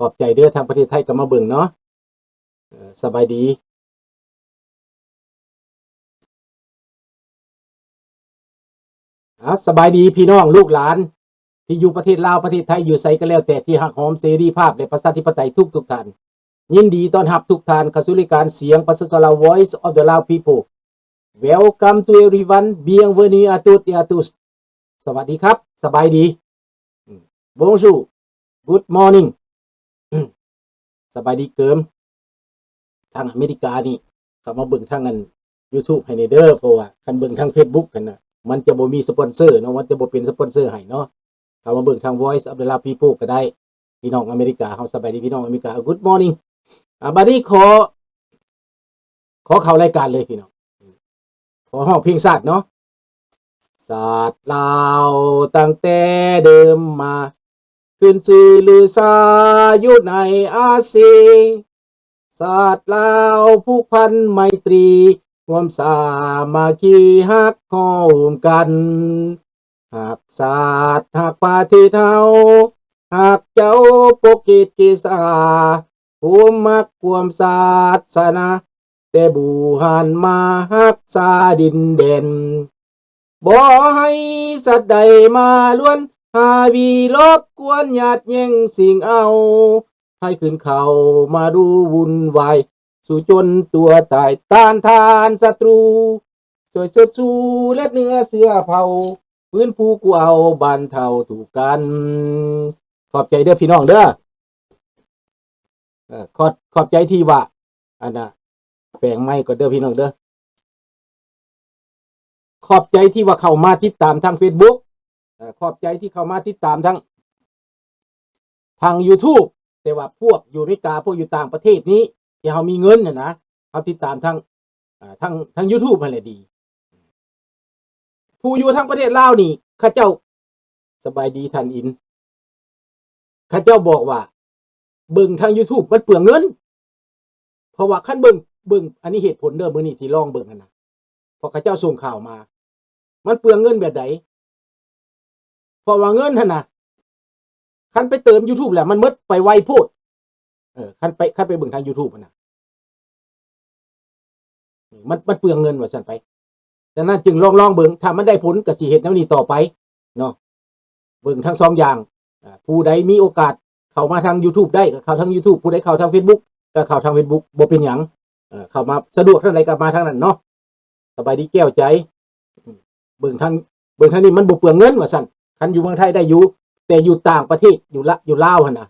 ອບໃຈເດີ ທາງປະເທດໄທກໍມາເບິ່ງເນາະ. ເອີ ສະບາຍດີ. ອາ ສະບາຍດີພີ່ນ້ອງລູກຫຼານທີ່ຢູ່ປະເທດລາວ ປະເທດໄທ ຢູ່ໃສກໍແລ້ວແຕ່ ທີ່ຮັກຫອມເສລີພາບ ແລະ ປະຊາທິປະໄຕທຸກໆທ່ານ. ຍິນດີຕ້ອນຮັບທຸກທ່ານເຂົ້າສູ່ລາຍການສຽງປະຊາຊົນລາວ Voice of the Lao People. Welcome to everyone. Bienvenue à toutes et à tous. ສະຫວັດດີຄັບ ສະບາຍດີ. Bonjour. Good morning. ສະບາຍດີເກີມ. ທາງອາເມລິການີ້ ເຂົ້າມາເບິ່ງທາງອັນ YouTube ໃຫ້ແດ່ເດີ ເພາະວ່າຄັນເບິ່ງທາງ Facebook ຫັ້ນນະ ມັນຈະບໍ່ມີສະປອນເຊີເນາະ ມັນຈະບໍ່ເປັນສະປອນເຊີໃຫ້ເນາະ. ເຂົ້າມາເບິ່ງທາງ Voice of the Lao People ກໍໄດ້. ພີ່ນ້ອງອາເມລິກາເຮົາ ສະບາຍດີພີ່ນ້ອງອາເມລິກາ. Good morning. ອາ ບັດນີ້ຂໍ ຂໍເຂົ້າລາຍການເລີຍພີ່ນ້ອງ. ຂໍຮ້ອງເພງຊາດເນາະ. ຊາດລາວຕັ້ງແຕ່ເດີມມາ ຂຶ້ນຊື່ລືຊາຢູ່ໃນອາຊີ. ຊາດລາວຜູກພັນໄມຕີ ຮ່ວມສາມັກຄີຮັກຮ່ວມກັນ. ຮັກຊາດຮັກປະເທດເຮົາ ຮັກເຈົ້າປົກເກດເກສາ ຄວາມມັກຄວາມສາສະໜາ ແຕ່ບູຮານມາຮັກສາດິນແດນ. ບໍ່ໃຫ້ສັດໃດມາລວນ ຫາວີລົບກວນຍາດແຍ່ງຊິງເອົາ ໃຫ້ຂຶ້ນເຂົ້າມາດູວຸ່ນວາຍ ສູ້ຈົນຕົວຕາຍ ຕ້ານທານສັດຕູ ຊ່ວຍເຊີດຊູເລັດເນື້ອເຊື້ອເຜົ່າ ຟື້ນຟູກູ້ເອົາບັນເທົາທຸກກັນ. ຂອບໃຈເດີພີ່ນ້ອງເດີ. ເອີ ຂອບ ຂອບໃຈທີ່ວ່າ ອັນນະ ແປງໄມກ່ອນເດີພີ່ນ້ອງເດີ. ຂອບໃຈທີ່ວ່າເຂົ້າມາຕິດຕາມທາງ Facebook. ເອີ ຂອບໃຈທີ່ເຂົ້າມາຕິດຕາມທາງ ທາງ YouTube. ແຕ່ວ່າພວກຢູ່ອາເມລິກາ ພວກຢູ່ຕ່າງປະເທດນີ້ ທີ່ເຮົາມີເງິນຫັ້ນນະ ເຮົາຕິດຕາມທາງ ເອີ ທາງ ທາງ YouTube ຫັ້ນແຫຼະດີ. ຜູ້ຢູ່ທາງປະເທດລາວນີ້ ເຂົາເຈົ້າ ສະບາຍດີທ່ານອິນ. ເຂົາເຈົ້າບອກວ່າເບິ່ງທາງ YouTube ມັນເປືອງເງິນ. ເພາະວ່າຄັນເບິ່ງ ເບິ່ງ ອັນນີ້ເຫດຜົນເດີ ມື້ນີ້ທີ່ລອງເບິ່ງຫັ້ນນະ ເພາະເຂົາເຈົ້າສົ່ງຂ່າວມາ. ມັນເປືອງເງິນແບບໃດ? ເພາະວ່າເງິນຫັ້ນນະ ຄັນໄປເຕີມ YouTube ແລ້ວມັນໝົດໄປໄວໂພດ. ເອີ ຄັນໄປ ຄັນໄປເບິ່ງທາງ YouTube ຫັ້ນນະ ມັນ ມັນເປືອງເງິນວ່າຊັ້ນໄປ. ດັ່ງນັ້ນຈຶ່ງລອງ ລອງເບິ່ງ ຖ້າມັນໄດ້ຜົນກໍຊິເຮັດແນວນີ້ຕໍ່ໄປເນາະ. ເບິ່ງທັງສອງຢ່າງ. ອາ ຜູ້ໃດມີໂອກາດເຂົ້າມາທາງ YouTube ໄດ້ກໍເຂົ້າທາງ YouTube, ຜູ້ໃດເຂົ້າທາງ Facebook ກໍເຂົ້າທາງ Facebook ບໍ່ເປັນຫຍັງ. ເອີ ເຂົ້າມາສະດວກທາງໃດກໍມາທາງນັ້ນເນາະ. ສະບາຍດີແກ້ວໃຈ. ເບິ່ງທາງ ເບິ່ງທາງນີ້ມັນບໍ່ເປືອງເງິນວ່າຊັ້ນ. ຄັນຢູ່ເມືອງໄທໄດ້ຢູ່ ແຕ່ຢູ່ຕ່າງປະເທດ ຢູ່ລະ ຢູ່ລາວຫັ້ນນະ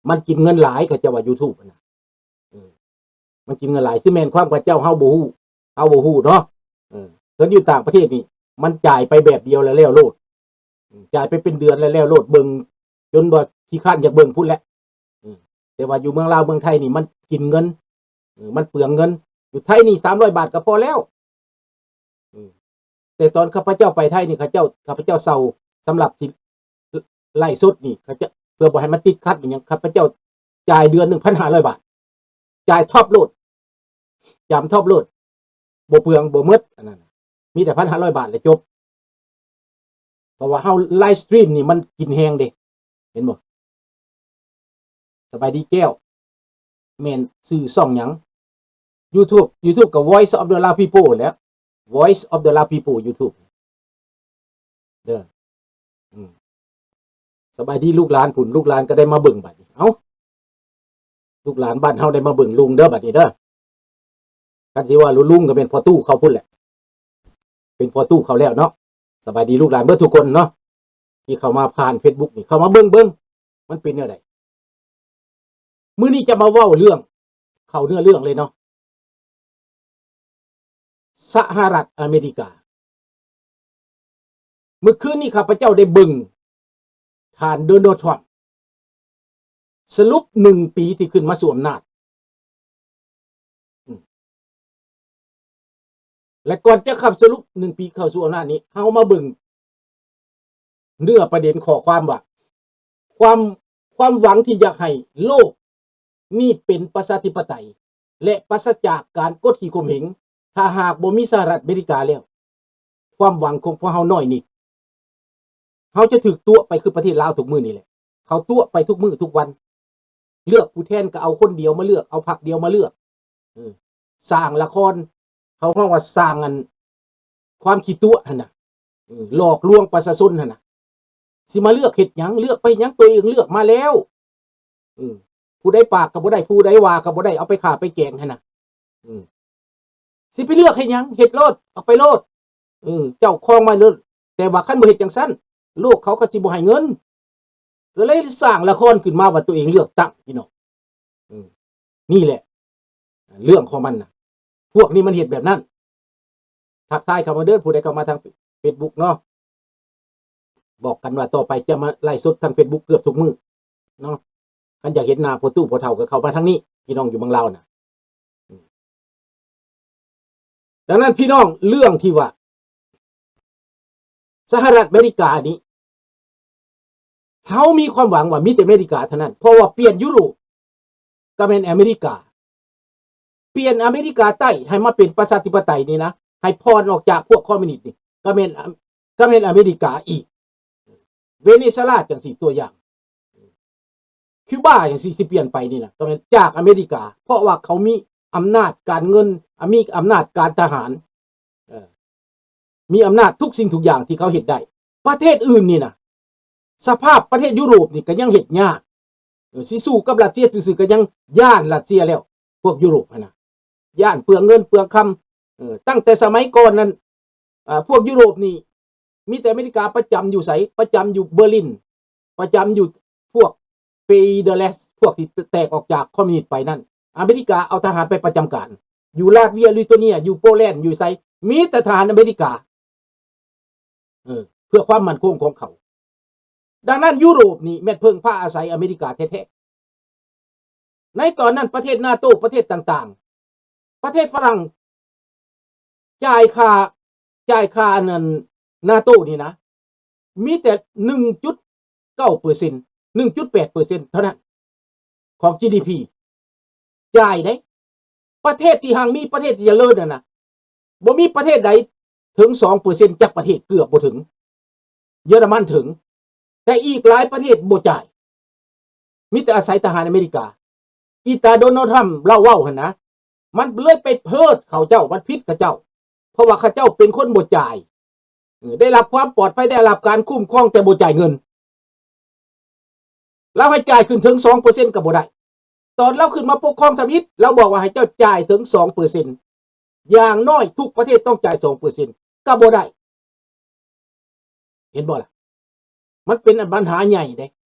ມັນກິນເງິນຫຼາຍ ເຂົາເຈົ້າວ່າ YouTube ຫັ້ນນະ. ເອີ ມັນກິນເງິນຫຼາຍ. ຊິແມ່ນຄວາມເຂົາເຈົ້າ ເຮົາບໍ່ຮູ້ ເຮົາບໍ່ຮູ້ເນາະ. ເອີ ເງິນຢູ່ຕ່າງປະເທດນີ້ ມັນຈ່າຍໄປແບບດຽວແລ້ວ ແລ້ວໂລດ. ອືມ ຈ່າຍໄປເປັນເດືອນແລ້ວ ແລ້ວໂລດ ເບິ່ງຈົນວ່າຂີ້ຄ້ານຢາກເບິ່ງພຸ້ນແຫຼະ. ອືມ ແຕ່ວ່າຢູ່ເມືອງລາວເມືອງໄທນີ້ມັນກິນເງິນ. ເອີ ມັນເປືອງເງິນ. ຢູ່ໄທນີ້ສາມຮ້ອຍບາດກໍພໍແລ້ວ. ອືມ ແຕ່ຕອນຂ້າພະເຈົ້າໄປໄທນີ້ ເຂົາເຈົ້າ ຂ້າພະເຈົ້າເຊົ່າສຳລັບທີ່ ໄລຟ໌ສົດນີ້ ເຂົາເຈົ້າ ເພື່ອບໍ່ໃຫ້ມັນຕິດຂັດອີ່ຫຍັງ ຂ້າພະເຈົ້າຈ່າຍເດືອນໜຶ່ງພັນຫ້າຮ້ອຍບາດ. ຈ່າຍທັອບໂລດ ຈຳທັອບໂລດ ບໍ່ເປືອງ ບໍ່ໝົດ ອັນນັ້ນ ມີແຕ່ພັນຫ້າຮ້ອຍບາດ ແລ້ວຈົບ. ເພາະວ່າເຮົາໄລຟ໌ສະຕຣີມນີ້ມັນກິນແຮງເດ້ ເຫັນບໍ່? ສະບາຍດີແກ້ວ. ແມ່ນຊື່ຊ່ອງຫຍັງ? YouTube, YouTube ກໍ Voice of the Lao People ແຫຼະ Voice of the Lao People YouTube ເດີ. ອືມ ສະບາຍດີລູກຫຼານພຸ້ນ ລູກຫຼານກໍໄດ້ມາເບິ່ງບັດນີ້. ເອົ້າ ລູກຫຼານບ້ານເຮົາໄດ້ມາເບິ່ງລຸງເດີບັດນີ້ເດີ. ຄັນຊິວ່າລຸງ ລຸງກໍແມ່ນພໍ່ຕູ້ເຂົາພຸ້ນແຫຼະ ເປັນພໍ່ຕູ້ເຂົາແລ້ວເນາະ. ສະບາຍດີລູກຫຼານເບິດທຸກຄົນເນາະ ທີ່ເຂົ້າມາຜ່ານ Facebook ນີ້ ເຂົ້າມາເບິ່ງ ເບິ່ງມັນເປັນແນວໃດ. ມື້ນີ້ຈະມາເວົ້າເລື່ອງ ເຂົ້າເນື້ອເລື່ອງເລີຍເນາະ. ສະຫະລັດອາເມລິກາ ມື້ຄືນນີ້ຂ້າພະເຈົ້າໄດ້ເບິ່ງທ່ານໂດນັລ ທຣຳ ສະຫຼຸບໜຶ່ງປີທີ່ຂຶ້ນມາສູ່ອຳນາດ. ອືມ ແລະ ກ່ອນຈະຄຳສະຫຼຸບໜຶ່ງປີເຂົ້າສູ່ອຳນາດນີ້ ເຮົາມາເບິ່ງເນື້ອປະເດັນຂໍ້ຄວາມວ່າ ຄວາມ ຄວາມຫວັງທີ່ຢາກໃຫ້ໂລກນີ້ເປັນປະຊາທິປະໄຕ ແລະ ປາສະຈາກການກົດຂີ່ຂົ່ມເຫງ ຖ້າຫາກບໍ່ມີສະຫະລັດອາເມລິກາແລ້ວ ຄວາມຫວັງຂອງພວກເຮົານ້ອຍນິດ. ເຮົາຈະຖືກຕົວະໄປຄືປະເທດລາວທຸກມື້ນີ້ແຫຼະ. ເຂົາຕົວະໄປທຸກມື້ທຸກວັນ. ເລືອກຜູ້ແທນກໍເອົາຄົນດຽວມາເລືອກ ເອົາພັກດຽວມາເລືອກ ເອີ ສ້າງລະຄອນ ເຂົາຮ້ອງວ່າສ້າງອັນ ຄວາມຂີ້ຕົວະຫັ້ນນະ ເອີ ຫຼອກລວງປະຊາຊົນຫັ້ນນະ ຊິມາເລືອກເຮັດຫຍັງ? ເລືອກໄປຫຍັງ? ຕົວເອງເລືອກມາແລ້ວ ເອີ ຜູ້ໃດປາກກໍບໍ່ໄດ້ ຜູ້ໃດວ່າກໍບໍ່ໄດ້ ເອົາໄປຂ້າໄປແກງຫັ້ນນະ ເອີ ຊິໄປເລືອກເຮັດຫຍັງ? ເຮັດໂລດ ເອົາໄປໂລດ ເອີ ເຈົ້າຄອງມາໂລດ ແຕ່ວ່າຄັນບໍ່ເຮັດຈັ່ງຊັ້ນ ໂລກເຂົາກໍຊິບໍ່ໃຫ້ເງິນ ກໍເລີຍສ້າງລະຄອນຂຶ້ນມາວ່າຕົວເອງເລືອກຕັ້ງ ພີ່ນ້ອງ ເອີ ນີ້ແຫຼະເລື່ອງຂອງມັນນະ ພວກນີ້ມັນເຮັດແບບນັ້ນ. ທັກທາຍເຂົ້າມາເດີ ຜູ້ໃດເຂົ້າມາທາງເຟສບຸກເນາະ ບອກກັນວ່າຕໍ່ໄປຈະມາໄລຟ໌ສົດທາງເຟສບຸກເກືອບທຸກມື້ເນາະ ຄັນຢາກເຫັນໜ້າພໍ່ຕູ້ພໍ່ເຖົ້າກໍເຂົ້າມາທາງນີ້ ພີ່ນ້ອງຢູ່ເມືອງລາວນະ. ດັ່ງນັ້ນ ພີ່ນ້ອງ ເລື່ອງທີ່ວ່າສະຫະລັດອາເມລິການີ້ ເຮົາມີຄວາມຫວັງວ່າມີແຕ່ອາເມລິກາເທົ່ານັ້ນ ເພາະວ່າປ່ຽນຢູໂຣບກໍແມ່ນອາເມລິກາ ປ່ຽນອາເມລິກາໃຕ້ໃຫ້ມາເປັນປະຊາທິປະໄຕນີ້ນະ ໃຫ້ຜ່ອນອອກຈາກພວກຄອມມິວນິດນີ້ ກໍແມ່ນ ກໍແມ່ນອາເມລິກາອີກ ເວເນຊູເອລາຈັ່ງຊີ້ ຕົວຢ່າງ ຄິວບາຈັ່ງຊີ້ ຊິປ່ຽນໄປນີ້ນະ ກໍແມ່ນຈາກອາເມລິກາ ເພາະວ່າເຂົາມີອຳນາດການເງິນ ອາ ມີອຳນາດການທະຫານ ເອີ ມີອຳນາດທຸກສິ່ງທຸກຢ່າງທີ່ເຂົາເຮັດໄດ້. ປະເທດອື່ນນີ້ນະ ສະພາບປະເທດຢູໂຣບນີ້ກໍຍັງເຮັດຍາກ ເອີ ຊິສູ້ກັບຣັດເຊຍຊື່ໆ ກໍຍັງຢ້ານຣັດເຊຍແລ້ວ ພວກຢູໂຣບຫັ້ນນະ ຢ້ານເປືອງເງິນເປືອງຄຳ ເອີ ຕັ້ງແຕ່ສະໄໝກ່ອນນັ້ນ ອາ ພວກຢູໂຣບນີ້ ມີແຕ່ອາເມລິກາປະຈຳຢູ່ໃສ? ປະຈຳຢູ່ເບີລິນ ປະຈຳຢູ່ພວກເປອີເດີແລສ ພວກທີ່ແຕກອອກຈາກຄອມມິວນິດໄປນັ້ນ ອາເມລິກາເອົາທະຫານໄປປະຈຳການ ຢູ່ລາດເວຍ ລິທົເນຍ ຢູ່ໂປແລນ ຢູ່ໃສ ມີແຕ່ທະຫານອາເມລິກາ ເອີ ເພື່ອຄວາມໝັ້ນຄົງຂອງເຂົາ. ດັ່ງນັ້ນ ຢູໂຣບນີ້ແມ່ນເພິ່ງພາອາໄສອາເມລິກາແທ້ໆ. ໃນຕອນນັ້ນປະເທດນາໂຕ ປະເທດຕ່າງໆ ປະເທດຝຣັ່ງ ຈ່າຍຄ່າ ຈ່າຍຄ່າອັນນັ້ນ ນາໂຕນີ້ນະ ມີແຕ່ໜຶ່ງຈຸດເກົ້າເປີເຊັນ ໜຶ່ງຈຸດແປດເປີເຊັນເທົ່ານັ້ນຂອງຈີດີພີ ຈ່າຍເດ້. ປະເທດທີ່ຮັ່ງມີ ປະເທດທີ່ຈະເລີນນັ້ນນະ ບໍ່ມີປະເທດໃດເຖິງສອງເປີເຊັນຈັກປະເທດ ເກືອບບໍ່ເຖິງ. ເຢຍລະມັນເຖິງ ແຕ່ອີກຫຼາຍປະເທດບໍ່ຈ່າຍ ມີແຕ່ອາໄສທະຫານອາເມລິກາ. ອີຕາໂດນັລທຣຳລາວເວົ້າຫັ້ນນະ ມັນເລີຍໄປເພີດເຂົາເຈົ້າ ມັນຜິດເຂົາເຈົ້າ ເພາະວ່າເຂົາເຈົ້າເປັນຄົນບໍ່ຈ່າຍ ເອີ ໄດ້ຮັບຄວາມປອດໄພ ໄດ້ຮັບການຄຸ້ມຄອງ ແຕ່ບໍ່ຈ່າຍເງິນ. ລາວໃຫ້ຈ່າຍຂຶ້ນເຖິງສອງເປີເຊັນກໍບໍ່ໄດ້. ຕອນລາວຂຶ້ນມາປົກຄອງທຳອິດ ລາວບອກວ່າໃຫ້ເຈົ້າຈ່າຍເຖິງສອງເປີເຊັນ ຢ່າງນ້ອຍທຸກປະເທດຕ້ອງຈ່າຍສອງເປີເຊັນ ກໍບໍ່ໄດ້. ເຫັນບໍ່ລະ? ມັນເປັນອັນບັນຫາໃຫຍ່ເດ້.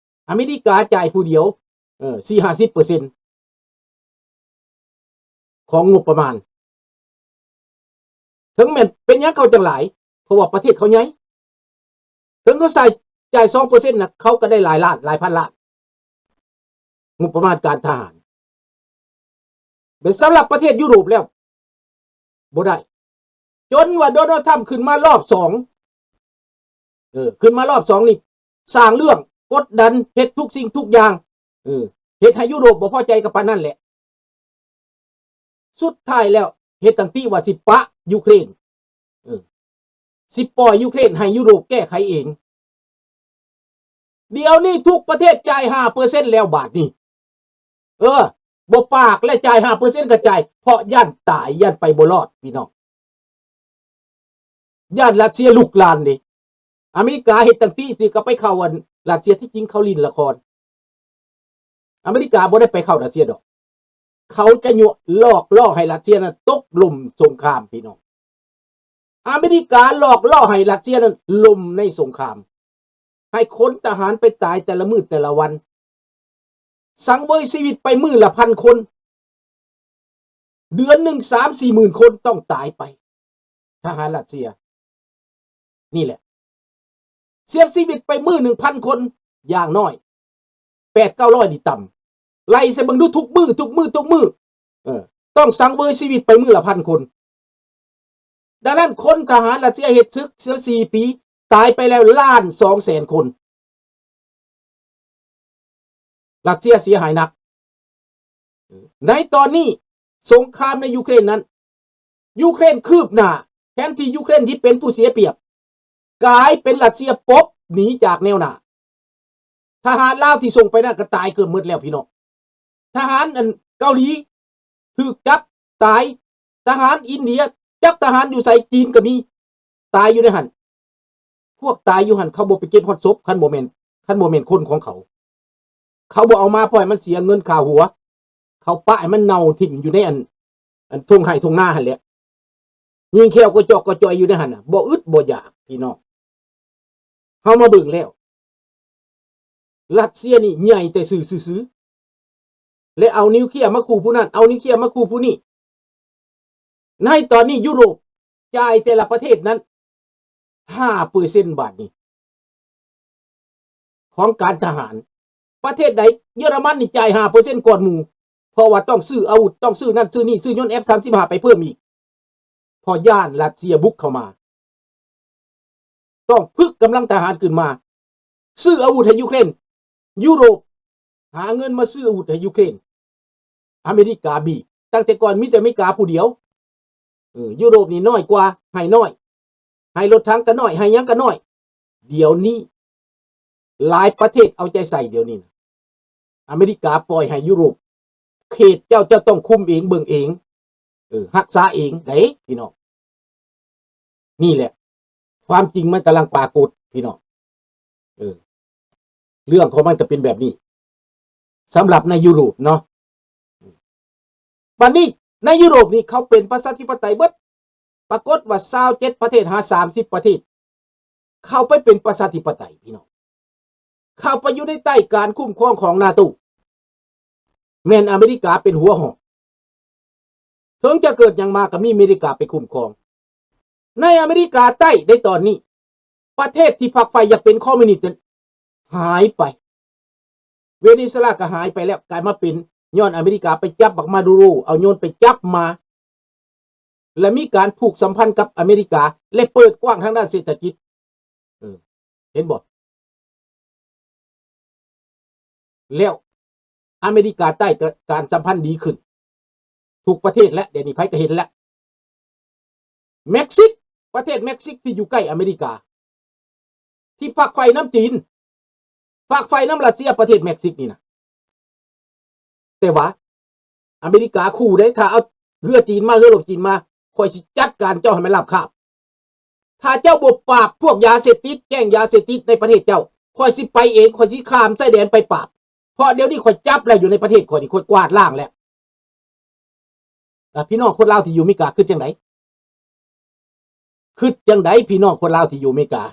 ອາເມລິກາຈ່າຍຜູ້ດຽວ ເອີ ສີ່ຫ້າສິບເປີເຊັນ ຂອງງົບປະມານ. ເຖິງແມ່ນເປັນຫຍັງເຂົາຈັ່ງຫຼາຍ ເພາະວ່າປະເທດເຂົາໃຫຍ່. ເຖິງເຂົາໃຊ້ ຈ່າຍສອງເປີເຊັນນະ ເຂົາກໍໄດ້ຫຼາຍລ້ານ ຫຼາຍພັນລ້ານ ງົບປະມານການທະຫານ. ແຕ່ສຳລັບປະເທດຢູໂຣບແລ້ວ ບໍ່ໄດ້. ຈົນວ່າໂດນັລທຣຳຂຶ້ນມາລອບສອງ ເອີ ຂຶ້ນມາລອບສອງນີ້ ສ້າງເລື່ອງ ກົດດັນ ເຮັດທຸກສິ່ງທຸກຢ່າງ ເອີ ເຮັດໃຫ້ຢູໂຣບບໍ່ພໍໃຈກໍປານນັ້ນແຫຼະ. ສຸດທ້າຍແລ້ວ ເຮັດຕັ້ງຕິວ່າຊິປະຢູເຄຣນ ເອີ ຊິປ່ອຍຢູເຄຣນໃຫ້ຢູໂຣບແກ້ໄຂເອງ. ດຽວນີ້ທຸກປະເທດຈ່າຍຫ້າເປີເຊັນແລ້ວບາດນີ້. ເອີ ບໍ່ປາກແລະ ຈ່າຍຫ້າເປີເຊັນກໍຈ່າຍ ເພາະຢ້ານຕາຍ ຢ້ານໄປບໍ່ລອດ ພີ່ນ້ອງ. ຢ້ານຣັດເຊຍລຸກລາມເດ້. ອາເມລິກາເຮັດຕັ້ງຕິຊິກໍໄປເຂົ້າອັນຣັດເຊຍ ທີ່ຈິງເຂົາຫຼິ້ນລະຄອນ. ອາເມລິກາບໍ່ໄດ້ໄປເຂົ້າຣັດເຊຍດອກ. ເຂົາຈະຍົວະຫຼອກຫຼໍ່ໃຫ້ຣັດເຊຍນັ້ນຕົກຫຼົ່ມສົງຄາມ ພີ່ນ້ອງ. ອາເມລິກາຫຼອກຫຼໍ່ໃຫ້ຣັດເຊຍນັ້ນລົ້ມໃນສົງຄາມ. ໃຫ້ຄົນທະຫານໄປຕາຍແຕ່ລະມື້ແຕ່ລະວັນ. ສັງເວຍຊີວິດໄປມື້ລະພັນຄົນ. ເດືອນໜຶ່ງສາມສີ່ໝື່ນຄົນຕ້ອງຕາຍໄປ. ທະຫານຣັດເຊຍ ນີ້ແຫຼະ ເສຍຊີວິດໄປມື້ໜຶ່ງພັນຄົນ ຢ່າງໜ້ອຍແປດເກົ້າຮ້ອຍນີ້ຕ່ຳ. ໄລ່ໃສ່ເບິ່ງດູ ທຸກມື້ ທຸກມື້ ທຸກມື້ ເອີ ຕ້ອງສັງເວຍຊີວິດໄປມື້ລະພັນຄົນ. ດັ່ງນັ້ນ ຄົນທະຫານຣັດເຊຍເຮັດສຶກເສຍສີ່ປີ ຕາຍໄປແລ້ວລ້ານສອງແສນຄົນ. ຣັດເຊຍເສຍຫາຍໜັກ. ໃນຕອນນີ້ ສົງຄາມໃນຢູເຄຣນນັ້ນ ຢູເຄຣນຄືບໜ້າ ແທນທີ່ຢູເຄຣນທີ່ເປັນຜູ້ເສຍປຽບ ກາຍເປັນຣັດເຊຍປົບໜີຈາກແນວໜ້າ. ທະຫານລາວທີ່ສົ່ງໄປນັ້ນກໍຕາຍເກືອບໝົດແລ້ວ ພີ່ນ້ອງ. ທະຫານອັນເກົາຫຼີຖືກຈັບຕາຍ, ທະຫານອິນເດຍຈັບ, ທະຫານຢູ່ໃສ ຈີນກໍມີ ຕາຍຢູ່ໃນຫັ້ນ. ພວກຕາຍຢູ່ຫັ້ນ ເຂົາບໍ່ໄປເກັບຮອດສົບ ຄັນບໍ່ແມ່ນ ຄັນບໍ່ແມ່ນຄົນຂອງເຂົາ. ເຂົາບໍ່ເອົາມາ ປ່ອຍມັນເສຍເງິນຄ່າຫົວ, ເຂົາປະໃຫ້ມັນເນົ່າຖິ້ມຢູ່ໃນອັນ ອັນທົ່ງໄຮ່ທົ່ງນາຫັ້ນແຫຼະ. ຍິງແຂ້ວກະຈອກກະຈອຍຢູ່ໃນຫັ້ນນະ ບໍ່ອຶດບໍ່ຢາກພີ່ນ້ອງ. ເຮົາມາເບິ່ງແລ້ວ ຣັດເຊຍນີ້ໃຫຍ່ແຕ່ຊື່ຊື່ໆ ແລະ ເອົານິວເຄຍມາຂູ່ຜູ້ນັ້ນ ເອົານິວເຄຍມາຂູ່ຜູ້ນີ້. ໃນຕອນນີ້ຢູໂຣບຈ່າຍແຕ່ລະປະເທດນັ້ນຫ້າເປີເຊັນ ບາດນີ້ ຂອງການທະຫານ. ປະເທດໃດ? ເຢຍລະມັນນີ້ຈ່າຍຫ້າເປີເຊັນກ່ອນໝູ່ ເພາະວ່າຕ້ອງຊື້ອາວຸດ ຕ້ອງຊື້ນັ້ນຊື້ນີ້ ຊື້ຍົນເອັຟສາມສິບຫ້າໄປເພີ່ມອີກ ເພາະຢ້ານຣັດເຊຍບຸກເຂົ້າມາ. ຕ້ອງຝຶກກຳລັງທະຫານຂຶ້ນມາ ຊື້ອາວຸດໃຫ້ຢູເຄຣນ. ຢູໂຣບຫາເງິນມາຊື້ອາວຸດໃຫ້ຢູເຄຣນ. ອາເມລິກາບີບ. ຕັ້ງແຕ່ກ່ອນມີແຕ່ອາເມລິກາຜູ້ດຽວ. ເອີ ຢູໂຣບນີ້ນ້ອຍກວ່າ ໃຫ້ນ້ອຍ ໃຫ້ລົດຖັງກໍນ້ອຍ ໃຫ້ຫຍັງກໍນ້ອຍ. ດຽວນີ້ຫຼາຍປະເທດເອົາໃຈໃສ່. ດຽວນີ້ນະ ອາເມລິກາປ່ອຍໃຫ້ຢູໂຣບ ເຂດເຈົ້າ ເຈົ້າຕ້ອງຄຸມເອງ ເບິ່ງເອງ ເອີ ຮັກສາເອງເດ້ພີ່ນ້ອງ. ນີ້ແຫຼະ ຄວາມຈິງມັນກຳລັງປາກົດພີ່ນ້ອງ. ເອີ ເລື່ອງຂອງມັນກໍເປັນແບບນີ້ ສຳລັບໃນຢູໂຣບເນາະ. ບັດນີ້ໃນຢູໂຣບນີ້ເຂົາເປັນປະຊາທິປະໄຕເບິດ. ປາກົດວ່າຊາວເຈັດປະເທດຫາສາມສິບປະເທດ ເຂົ້າໄປເປັນປະຊາທິປະໄຕພີ່ນ້ອງ. ເຂົ້າໄປຢູ່ໃນໃຕ້ການຄຸ້ມຄອງຂອງນາໂຕ ແມ່ນອາເມລິກາເປັນຫົວຫອກ. ເຖິງຈະເກີດຫຍັງມາກໍມີອາເມລິກາໄປຄຸ້ມຄອງ. ໃນອາເມລິກາໃຕ້ໃນຕອນນີ້ ປະເທດທີ່ຝັກໃຝ່ຢາກເປັນຄອມມິວນິດນັ້ນຫາຍໄປ. ເວເນຊູເອລາກໍຫາຍໄປແລ້ວ ກາຍມາເປັນ ຍ້ອນອາເມລິກາໄປຈັບບັກມາດູໂຣ ເອົາໂຍນໄປຈັບມາ ແລະ ມີການຜູກສຳພັນກັບອາເມລິກາ ແລະ ເປີດກວ້າງທາງດ້ານເສດຖະກິດ. ເອີ ເຫັນບໍ່? ແລ້ວອາເມລິກາໃຕ້ກໍການສຳພັນດີຂຶ້ນທຸກປະເທດແຫຼະ. ດຽວນີ້ໃຜກໍເຫັນແລ້ວ. ເມັກຊິກ ປະເທດເມັກຊິກທີ່ຢູ່ໃກ້ອາເມລິກາ ທີ່ຝັກໃຝ່ນຳຈີນ ຝັກໃຝ່ນຳຣັດເຊຍ ປະເທດເມັກຊິກນີ້ນະ. ແຕ່ວ່າອາເມລິກາຂູ່ເດ້ ຖ້າເອົາເຮືອຈີນມາ ເຮືອລົບຈີນມາ ຂ້ອຍຊິຈັດການເຈົ້າໃຫ້ມັນລາບຄາບ. ຖ້າເຈົ້າບໍ່ປາບພວກຢາເສບຕິດ ແກ້ງຢາເສບຕິດໃນປະເທດເຈົ້າ ຂ້ອຍຊິໄປເອງ ຂ້ອຍຊິຂ້າມຊາຍແດນໄປປາບ. ເພາະດຽວນີ້ຂ້ອຍຈັບແລ້ວ ຢູ່ໃນປະເທດຂ້ອຍນີ້ ຂ້ອຍກວາດລ້າງແລ້ວ. ແລ້ວພີ່ນ້ອງຄົນລາວທີ່ຢູ່ອາເມລິກາຄິດຈັ່ງໃດ? ຄິດຈັ່ງໃດພີ່ນ້ອງຄົນລາວທີ່ຢູ່ອາເມລິກາ?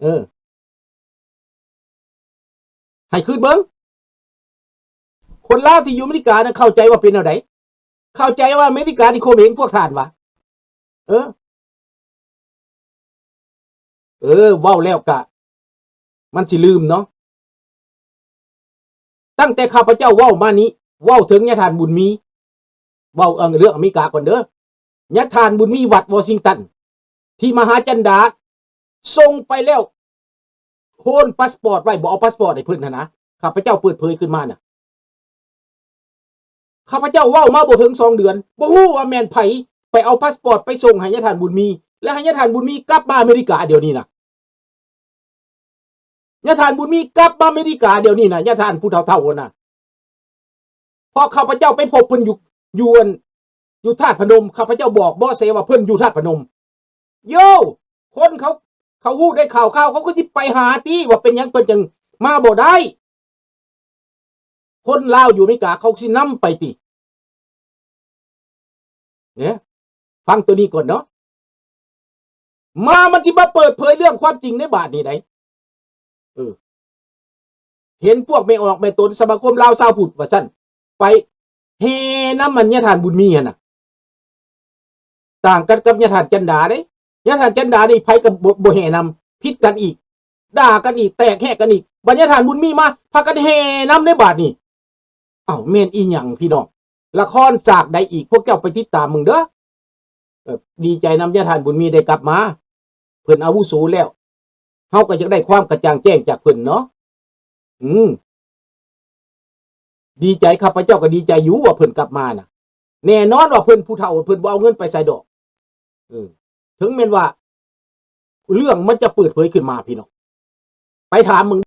ເອີ ໃຫ້ຄິດເບິ່ງ ຄົນລາວທີ່ຢູ່ອາເມລິການັ້ນເຂົ້າໃຈວ່າເປັນແນວໃດ? ເຂົ້າໃຈວ່າອາເມລິການີ້ຂົ່ມເຫງພວກທ່ານຫວາ? ເອີ ເອີ ເວົ້າແລ້ວກະ ມັນຊິລືມເນາະ. ຕັ້ງແຕ່ຂ້າພະເຈົ້າເວົ້າມານີ້ ເວົ້າເຖິງຍາທ່ານບຸນມີ ເວົ້າເລື່ອງອາເມລິກາກ່ອນເດີ. ຍາທ່ານບຸນມີວັດວໍຊິງຕັນ ທີ່ມະຫາຈັນດາ ສົ່ງໄປແລ້ວ ໂຮນພາສປອດໄວ້ ບໍ່ເອົາພາສປອດໃຫ້ເພິ່ນຫັ້ນນະ. ຂ້າພະເຈົ້າເປີດເຜີຍຂຶ້ນມານະ. ຂ້າພະເຈົ້າເວົ້າມາບໍ່ເຖິງສອງເດືອນ ບໍ່ຮູ້ວ່າແມ່ນໃຜໄປເອົາພາສປອດໄປສົ່ງໃຫ້ຍາທ່ານບຸນມີ ແລະ ໃຫ້ຍາທ່ານບຸນມີກັບມາອາເມລິກາດຽວນີ້ນະ. ຍາທ່ານບຸນມີກັບມາອາເມລິກາດຽວນີ້ນະ ຍາທ່ານຜູ້ເຖົ້າໆຫັ້ນນະ. ເພາະຂ້າພະເຈົ້າໄປພົບເພິ່ນຢູ່ ຢູ່ອັນ ຢູ່ທາດພະນົມ. ຂ້າພະເຈົ້າບອກເບາະແສວ່າເພິ່ນຢູ່ທາດພະນົມ. ໂຢ ຄົນເຂົາ ເຂົາຮູ້ໄດ້ຂ່າວໆ ເຂົາກໍຊິໄປຫາຕິ ວ່າເປັນຫຍັງເພິ່ນຈັ່ງມາບໍ່ໄດ້. ຄົນລາວຢູ່ອາເມລິກາເຂົາຊິນຳໄປຕິ ເນາະ. ຟັງໂຕນີ້ກ່ອນເນາະ ມາມັນຊິມາເປີດເຜີຍເລື່ອງຄວາມຈິງໃນບາດນີ້ໃດ. ເອີ ເຫັນພວກແມ່ອອກແມ່ຕົນສະມາຄົມລາວຊາວພຸດວ່າຊັ້ນ ໄປແຫ່ນຳອັນຍາທ່ານບຸນມີຫັ້ນນະ. ຕ່າງກັນກັບຍາທ່ານຈັນດາເດ້. ຍາທ່ານຈັນດານີ້ໃຜກໍບໍ່ ບໍ່ແຫ່ນຳ ຜິດກັນອີກ ດ່າກັນອີກ ແຕກແຍກກັນອີກ. ບັດຍາທ່ານບຸນມີມາ ພາກັນແຫ່ນຳໃນບາດນີ້. ອ້າວ ແມ່ນອີຫຍັງພີ່ນ້ອງ? ລະຄອນສາກໃດອີກ? ພວກເຈົ້າໄປຕິດຕາມເບິ່ງເດີ. ເອີ ດີໃຈນຳຍາທ່ານບຸນມີໄດ້ກັບມາ ເພິ່ນອາວຸໂສແລ້ວ ເຮົາກໍຢາກໄດ້ຄວາມກະຈ່າງແຈ້ງຈາກເພິ່ນເນາະ. ອືມ ດີໃຈ ຂ້າພະເຈົ້າກໍດີໃຈຢູ່ວ່າເພິ່ນກັບມານະ. ແນ່ນອນວ່າເພິ່ນຜູ້ເຖົ້າ ເພິ່ນບໍ່ເອົາເງິນໄປໃສດອກ. ເອີ ເຖິງແມ່ນວ່າເລື່ອງມັນຈະເປີດເຜີຍຂຶ້ນມາ ພີ່ນ້ອງ ໄປຖາມເບິ່ງ.